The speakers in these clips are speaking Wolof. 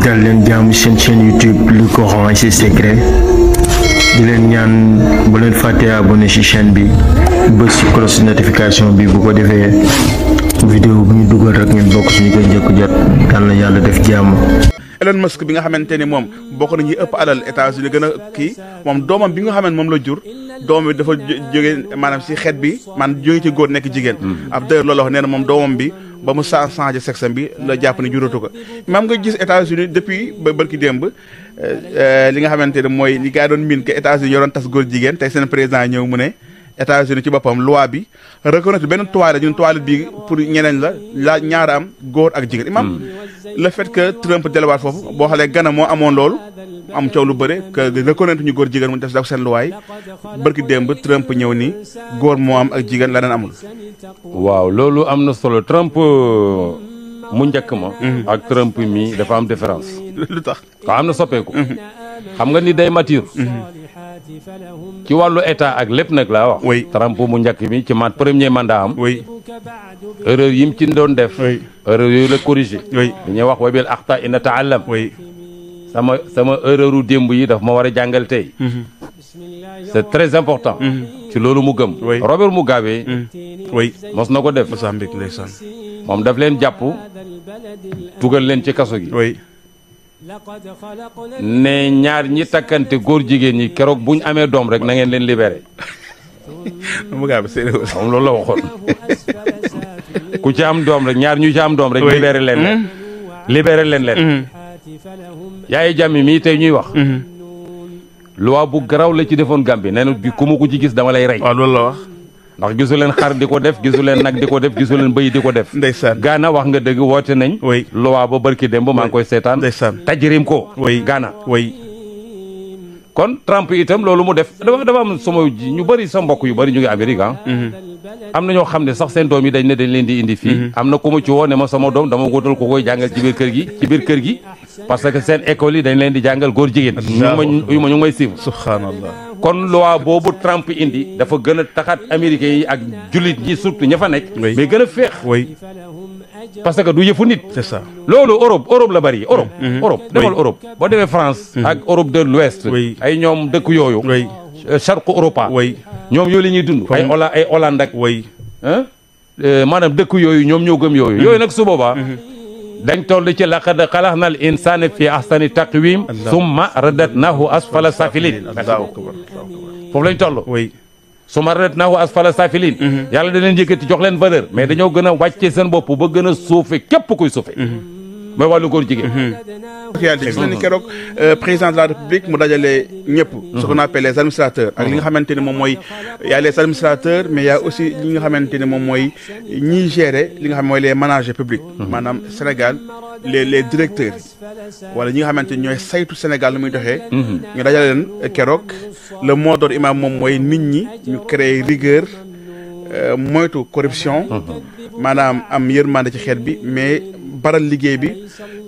dal leen jaamu seen chaîne YouTube le Coran et ses secrets di leen ñaan bu leen fàtte abonné ci chaîne bi bës ci cloche notification bi bu ko defee vidéo bu ñu dugal rek ngeen bokk suñu koy njëkk jot yal na yàlla def jàmm. Elon Musk bi nga xamante ni moom bokk nañu ëpp alal États-Unis gën a kii moom doomam bi nga xamante moom la jur doomam bi dafa jóge maanaam si xeet bi man jóge ci góor nekk jigéen. ab dëgg loolu wax nee na moom doomam bi ba mu changé sexe bi la jàpp ne juratu ko maam nga gis États-Unis depuis ba bërki démb li nga xamante ne mooy li gaa doon miin que États-Unis ñoo doon tas góor jigéen tey seen président ñëw mu ne États-Unis ci boppam loi bi reconnaître benn toilette ñun toilette bi pour ñeneen la ñaara am góor ak jigéen imam le fait que Trump delluwaat foofu boo xoolee Ghana moo amoon loolu am coow lu bëre que reconnaître ñu góor jigéen mu def seen loi yi bërki démb Trump ñëw ni góor moo am ak jigéen leneen amul. waaw loolu am na solo Trump mu njëkk ma. ak Trump mi dafa am différence. lu tax waaw am na soppeeku. xam nga ni day mature. ci wàllu état ak lépp nag laa wax. oui Trump mu njëkk mi ci premier mandat am. oui erreur yi mu ci doon def. oui erreur yooyu la corrigé. oui dañuy wax wa bil axta inna taallam. oui sama erreur u démb yi daf ma war a jàngal tey. c'est très important. ci loolu mu gëm. oui Robert Mugabe. oui mos na ko def. Mozambique ndeysaan. moom daf leen jàpp tugal leen ci kaso gi. oui ne ñaar ñi takkante góor jigéen ñi keroog bu ñu amee doom rek na ngeen leen libéré. Mugabe sérieux moom loolu la waxoon. ku ci am doom rek ñaar ñu ci am doom rek. libéré leen leen. libéré leen leen. Yaya Jammeh mii tey ñuy wax. loi bu garaw la ci defoon Gambie nee na bi ku ma ko ci gis dama lay rey. waaw loolu la wax. ndax gisu leen xar di ko def gisu leen nag di ko def gisu leen bëy di ko def. ndeysaan Gaana wax nga dëgg woote nañ. oui loi ba barki dem ba maa ngi koy seetaan. ndeysaan tajrim ko. oui Gaana. oui kon Trump itam loolu mu def dafa am sama ñu bëri sa mbokk yu bëri ñu ngi Amérique ah. am na ñoo xam ne sax seen doom yi dañ ne dañ leen di indi fii. am na ku ma ci woo ne ma sama doom dama wutal ko koy jàngal ci biir kër gi parce que seen école yi dañ leen di jàngal góor jigéen. ñu ngi may suivre. subhanallah. kon loi boobu Trump indi dafa gën a taxaat américains yi ak jullit ñi surtout ña fa nekk. mais gën a féex. oui parce que du yëfu nit. c'est ça. loolu Europe la bari Europe demal Europe boo demee France. ak Europe de l'Ouest. ay ñoom dëkk yooyu. oui Charqu Europa. oui ñoom yooyu la ñuy dund. ay Hollande ak. oui maanaam dëkk yooyu ñoom ñoo gëm yooyu. yooyu nag su boobaa. dañ toll ci laqad xalaqna al insana fi ahsani taqwim summa radatnahu asfala safilin. foofu lañ toll. oui summa radatnahu asfala safilin. yàlla da leen yëkkati jox leen valeur. mais dañoo gën a wàcce seen bopp ba gën a suufe képp kuy suufe. mooy wàllu góor jigéen. réalité gis na ni keroog président de la république mu dajale ñëpp. ce qu'on appelle les administrateurs. ak li nga xamante ne moom mooy y a les administrateurs mais y a aussi li nga xamante ne moom mooy ñiy gérer li nga xam mooy les managers publics. maanaam Sénégal les directeurs wala ñi nga xamante ni ñooy saytu Sénégal lu muy doxee. ñu dajale leen keroog le mot d'ordre imam moom mooy nit ñi ñu créer rigueur moytu corruption. maanaam am yërmande ci xeet bi mais baral liggéey bi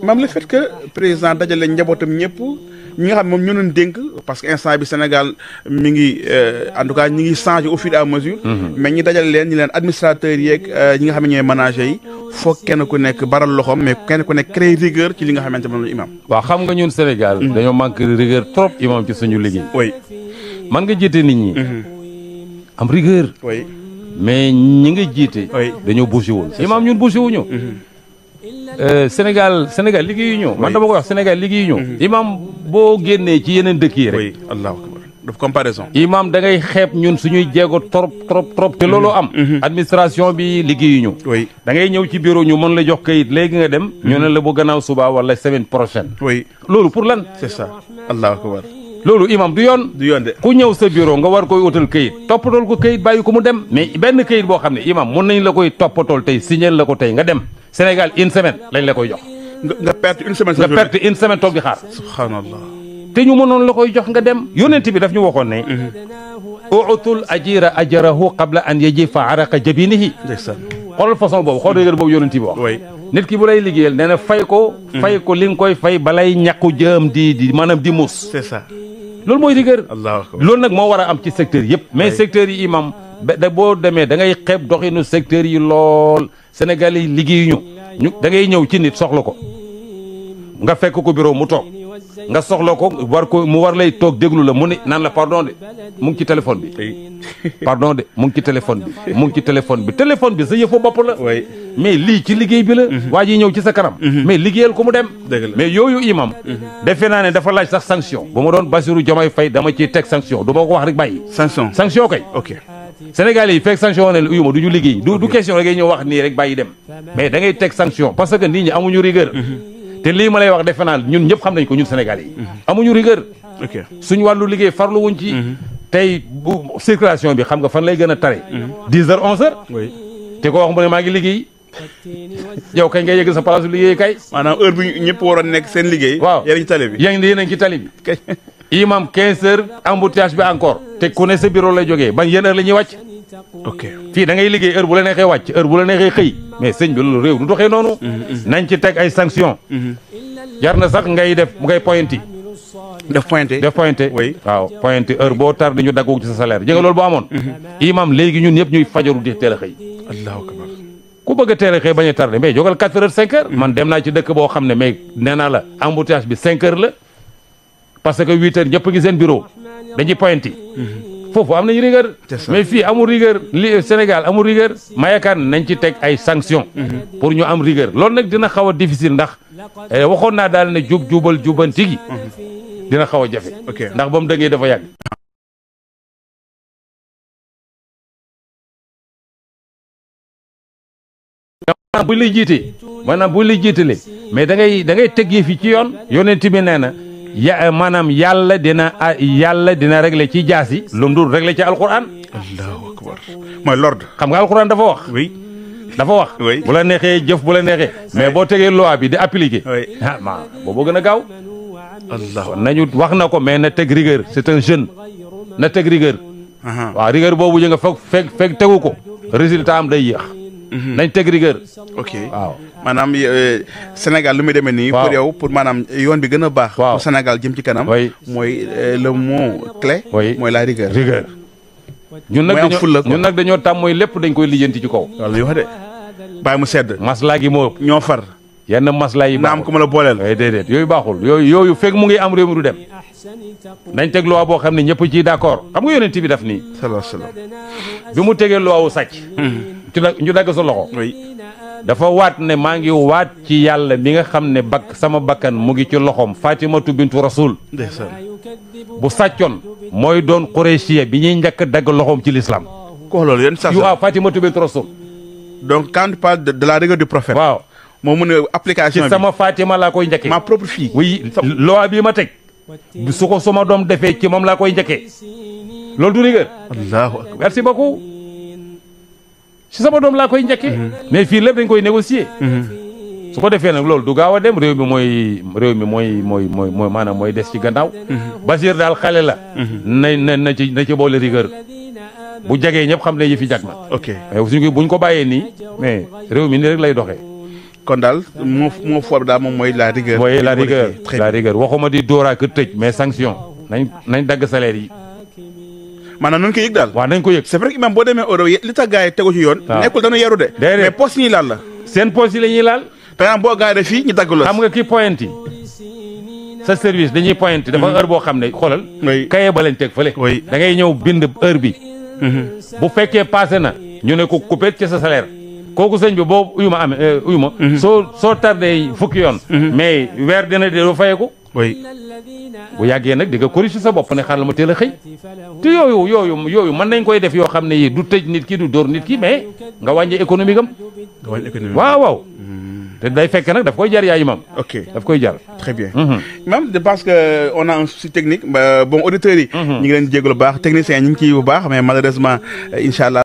maam le fait que président dajale njabootam ñëpp ñi nga xam moom ñu leen dénk parce que instant bi Sénégal mi ngi en tout cas ñi ngi changé au fur et à mesure. mais ñi dajale leen ñi leen administrateurs yeeg ñi nga xam ne ñooy managers yi foog kenn ku nekk baral loxoom mais kenn ku nekk créer rigueur ci li nga xamante moom la imam. waaw xam nga ñun Sénégal. dañoo manque rigueur trop imam ci suñu liggéey. oui man nga jiite nit ñi. am rigueur. oui mais ñi nga jiite. oui dañoo bougé wul. imam ñun bougé wuñu. Sénégal liggéeyuñu. man dama ko wax Sénégal liggéeyuñu. imam boo génnee ci yeneen dëkk yi rek. oui allahu akbar daf comparaison. imam da ngay xeeb ñun suñuy jéego trop te looloo am. administration bi liggéeyuñu. oui da ngay ñëw ci bureau ñu mën la jox kayit léegi nga dem. ñu ne la bu gannaaw suba wala semaine prochaine. oui loolu pour lan. c'est ça allahu akbar. loolu imam du yoon. du yoon de. ku ñëw sa bureau nga war koy utal kayit toppatool ko kayit bàyyi ko mu dem. mais benn kayit boo xam ne imam mën nañ la koy toppatool tey signal la ko tey nga dem Sénégal une semaine lañ la koy jox. nga perte une semaine. nga perte une semaine toog di xaar. subhanallah. te ñu mënoon la koy jox nga dem. yonent bi daf ñu waxoon ne. utul ajira ajrahu qabla an yajifa araqa jabinihi. ndeysaan. xoolal façon boobu xool rigueur boobu yonent bi wax. oui nit ki bu lay liggéeyal nee na fay ko li nga koy fay balay ñàkku jëm di maanaam di mus. c'est ça. loolu mooy rigueur. allahu akbar. loolu nag moo war a am ci secteur yëpp. mais secteurs yi imam da boo demee da ngay xeeb doxinu secteurs yi lool Sénégal yi liggéeyuñu ñu da ngay ñëw ci nit soxla ko nga fekk ko bureau mu toog nga soxla ko mu war lay toog déglu la mu ne naan la pardon de mu ngi ci téléphone bi pardon de mu ngi ci téléphone bi mu ngi ci téléphone bi sa yëfu bopp la mais lii ci liggéey bi la waa ji ñëw ci sa kanam mais liggéeyal ko mu dem mais yooyu imam defe naa ne dafa laaj sax sanction bu ma doon Bassirou Diomaye Faye dama ciy teg sanction du ma ko wax rek bàyyi sanction kay ok Sénégal yi fekk sanction ne uyuma du ñu liggéey du question rek ngay ñëw wax nii rek bàyyi dem mais da ngay teg sanction parce que nit ñi amuñu rigueur te lii ma lay wax defe naa ñun ñëpp xam nañ ko ñun Sénégal yi amuñu rigueur suñu wàllu liggéey farlu wuñ ci tey bu circulation bi xam nga fan lay gën a tare 10 heures 11 heures te ko wax mu ne maa ngi liggéey yow kay ngay yëg sa place liggéey kay maanaam heure bi ñëpp waroon nekk seen liggéey waaw yéen ci tali bi yéen ci tali bi imam 15 heures embouteillage bi encore te ku ne sa bureau lay jógee ban yenn heure la ñuy wàcc ok fii da ngay liggéey heure bu la neexee wàcc heure bu la neexee xëy mais sëñ bi loolu réew du doxee noonu nañ ci teg ay sanction jar na sax ngay pointi def pointé waaw pointé heure boo tar di ñu daggu ci sa salaire jënga loolu boo amoon imam léegi ñun ñëpp ñuy fajaru di teel a xëy allahu akbar ku bëgg a teel a xëy bañ a tardé mais jógal 4 heures 5 heures man dem naa ci dëkk boo xam ne mais nee naa la embouteillage bi 5 heures la parce que 8 heures ñëpp ngi seen bureau dañuy pointi foofu am nañu rigueur mais fii amul rigueur li Sénégal amul rigueur ma yaakaar ne nañ ci teg ay sanctions pour ñu am rigueur loolu nag dina xaw a difficile ndax waxoon naa daal ne jubal jubanti gi dina xaw a jafe ndax ba mu dëggee dafa yàgg maanaam buñ lay jiitale mais da ngay teg yëf yi ci yoon yonent bi nee na maanaam yàlla dina régler ci jaas yi lu mu dul régler ci alquran allahu akbar mooy l'ordre xam nga alquran dafa wax dafa wax bu la neexee jëf bu la neexee mais boo tegee loi bi di appliquer boobu gën a gaaw allah nañu wax na ko mais na teg rigueur c'est un jeune na teg rigueur waaw rigueur boobu ñu nga fekk tegu ko résultat am day yéex nañ teg rigueur ok waaw maanaam Sénégal lu muy demee nii pour yow pour maanaam yoon bi gën a baax pour Sénégal jëm ci kanam mooy le mot clé mooy la rigueur ñun nag dañoo tàmm mooy lépp dañ koy lijjanti ci kaw wala yu wax de bàyyi mu sedd maslaa gi moo ëpp ñoo far yenn maslaa yi naam ku ma la booleel déedéet yooyu baaxul yooyu fekk mu ngi am réew mi du dem nañ teg loi boo xam ne ñëpp ciy d'accord xam nga yonent bi daf nii sallallahu alayhi wasallam bi mu tegee loi wu sàcc ñu dagg sa loxo dafa waat ne maa ngi waat ci yàlla mi nga xam ne sama bakkan mu ngi ci loxoom Fatimatu bintu Rasul bu sàccoon mooy doon Qurayshia bi ñuy njëkk dagg loxoom ci l'islam ko loolu yéen sax waaw Fatimatu bintu Rasul donc quand tu parles de la rigueur du prophète waaw moo mun a application bi ci sama Fatima laa koy njëkkee ma propre fille oui loi bi ma teg su ko sama doom defee ci moom laa koy njëkkee loolu du rigueur allahu akbar merci beaucoup ci sama doom laa koy njëkkee mais fii lépp dañ koy négocier su ko defee nag loolu du gaaw a dem réew mi mooy maanaam mooy des ci gannaaw Bachir daal xale la na ci boole rigueur bu jagee ñëpp xam ne yi fi jag na ok mais buñ ko bàyyee nii mais réew mi nii rek lay doxee kon daal moo foofu daal moom mooy la rigueur mooy la rigueur waxuma di dóoraa ko tëj mais sanction nañ dagg salaire yi maanaam nañ ko yëg daal waaw nañ ko yëg c'est vrai que même boo demee euro li tax gars yi tegu ci yoon nekkul dañu yaru de mais poste ñuy laal la seen poste yi la ñuy laal par exemple boo gaaree fii ñu dagg la xam nga ki pointi sa service dañuy pointi dafa heure boo xam ne xoolal kaye ba lañ teg fële da ngay ñëw bind heure bi bu fekkee passé na ñu ne ko coupé ci sa salaire kooku sëñ bi boo uyuma soo tardé fukki yoon mais weer dina dee fayeku bu yàggee nag di nga corriger sa bopp ne xaaral ma teel a xëy te yooyu mën nañ koy def yoo xam ne yi du tëj nit ki du dóor nit ki mais nga wàññi économique am waaw te day fekk nag daf koy jar yaay imam ok daf koy jar très bien même je pense que on a un souci technique bon auditeurs yi ñu ngi leen jégalu bu baax techniciens yi ñu ngi ciy bu baax mais malheureusement incha allah